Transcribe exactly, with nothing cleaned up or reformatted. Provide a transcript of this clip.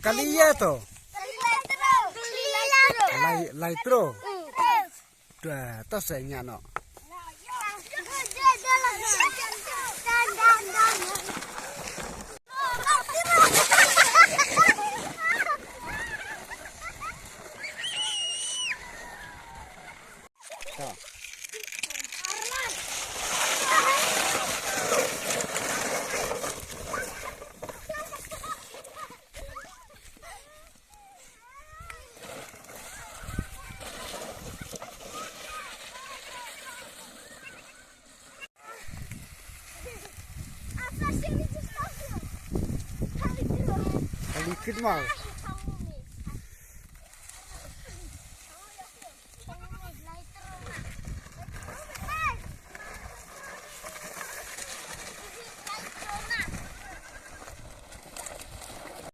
Kali ïa to. Lai, lai tro. To, to se nya no. Kali kit ma.